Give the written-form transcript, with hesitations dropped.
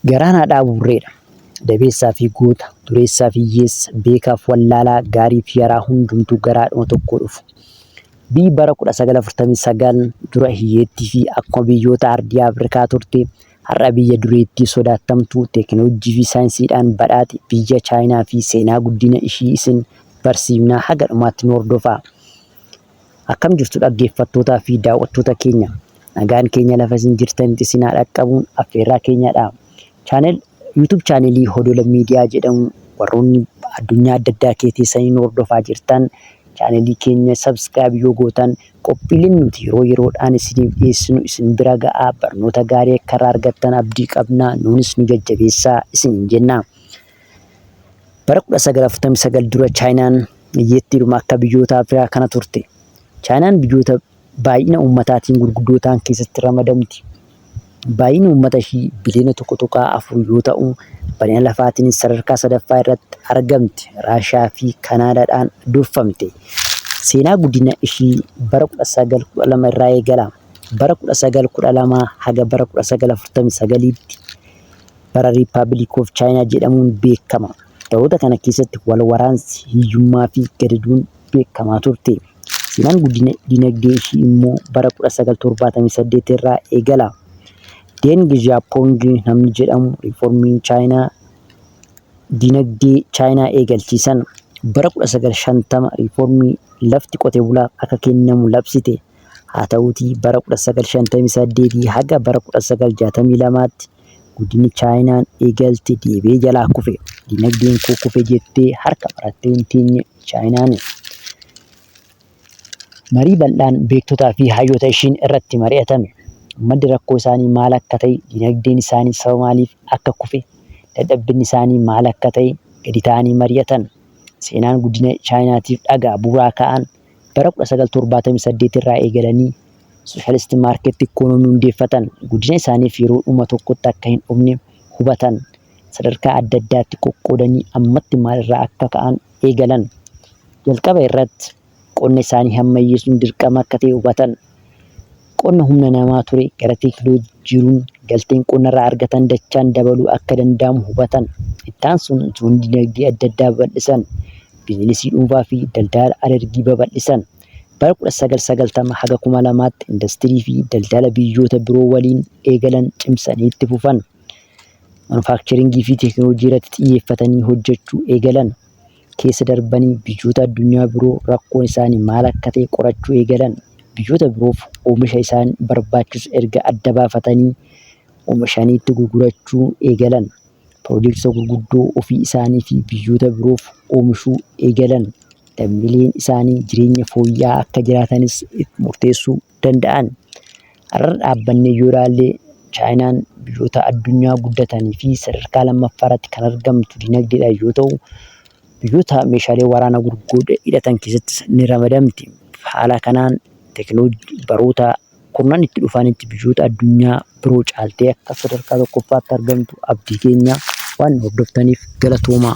Garaan haadhaa burreedha. Dabeessaa fi goota, dureessaa fi hiyyeessa, beekaaf wallaalaa, gaarii fi yaraa hundumtuu garaadhuma tokkoo dhufu. Biyyi bara 1949 dura hiyyeettii fi akkuma biyyoota ardii Afrikaa turte, har'a biyya dureettii sodaattamtuu teekinooloojii fi saayinsiidhaan badhaate biyya Chaayinaa fi seenaa guddina ishii isin barsiifnaa haga dhumaatti nu hordofaa. Akkam jirtu dhaggeeffattootaa fi daawwattoota keenya? Nagaan keenya lafa isin jirtanitti isin haa dhaqqabuun affeerraa keenyadha. Channel YouTube chaanelii Hodola Miidiyaa jedhamu warroonni addunyaa adda addaa kee teessanii nu hordofaa jirtan chaanelii keenya subscribe yoo gootan qophiileen nuti yeroo yeroodhaan isiniif dhiyeessinu isin bira ga'aa barnoota gaarii akka irraa argattan abdii qabna nuunis nu jajjabeessaa isiniin jenna. Bara 1949 dura Chaayinaan hiyyeettiidhuma akka biyyoota Afrikaa kana turte. Chaayinaan biyyoota baay'ina uummataatiin gurguddoo ta'an keessatti ramadamti. Baay'inni uummata ishii biliyoona 1.4 yoo ta'u, bal'ina lafaatiinis sadarkaa sadaffaa irratti argamti. Raashiyaa fi Kanaadaadhaan durfamte. Seenaa guddina ishii bara 1912 irraa eegala. Bara 1912 haga bara 1949tti bara Republic of China jedhamuun beekama. Baroota kana keessatti wal waraansi, hiyyummaa fi gadadoon beekamaa turte. Seenaan guddina dinagdee ishii immoo bara 1978 irraa eegala. Deng Xiaoping namni jedhamu riiformiin Chaayinaa dinagdee Chaayinaa eegalchiisan. Bara 1950 riiformii lafti qote bulaaf akka kennamu labsite. Haa ta'uutii bara 1958 haga bara 1962tti guddinni Chaayinaan eegalte deebi'ee jalaa kufe. Dinagdeen koo kufe jettee harka marattee hin teenye Chaayinaan. Marii bal'aan beektotaa fi hayyoota ishiin irratti mari'atame. Maddi rakkoo isaanii maal akka ta'e, dinagdeen isaanii sababa maaliif akka kufe, dadhabbinni isaanii maal akka ta'e gadi taa'anii mari'atan. Seenaan guddina Chaayinaatiif dhagaa bu'uuraa kaa'an bara 1978 irraa eegalanii Socialist Market Economy hundeeffatan. Guddina isaaniif yeroo dhuma tokkotti akka hin dhufne hubatan. Sadarkaa adda addaatti qoqqoodanii ammatti maal irraa akka ka'an eegalan. Jalqaba irratti qonna isaanii hammayyeessuun dirqama akka ta'e hubatan. Qonna humna namaa ture gara teekinooloojii jijjiiruun galteen qonnarraa argatan dachaan dabaluu akka danda'amu hubatan. Itti aansuun zoonii dinagdee adda addaa babal'isan. Bizinesii dhuunfaa fi daldala alergii babal'isan. Bara 1990 haga 2000tti indastirii fi daldala biyyoota biroo waliin eegalan cimsanii itti fufan. Manufaakcheringii fi teekinooloojii irratti xiyyeeffatanii hojjechuu eegalan. Keessa darbanii biyyoota addunyaa biroo rakkoon isaanii maal akka ta'e qorachuu eegalan. Biyyoota biroof oomisha isaan barbaachisu erga adda baafatanii oomishanii itti gurgurachuu eegalan. Piroojektoota gurguddoo ofii isaanii fi biyyoota biroof oomishuu eegalan. Lammiileen isaanii jireenya fooyya'aa akka jiraatanis murteessuu danda'an. Har'a dhaabbannee yoo ilaalle Chaayinaan biyyoota addunyaa guddatanii fi sadarkaa lammaffaa irratti kan argamtu dinagdeedhaan yoo ta'u, biyyoota meeshaalee waraanaa gurguddoo hidhatan keessattis ni ramadamti. Haala kanaan teekinooloojii baroota kurnan itti dhufanitti biyyoota addunyaa biroo caaltee akka sadarkaa tokkoffaatti argamtu abdii keenya waan nu hordoftaniif galatoomaa.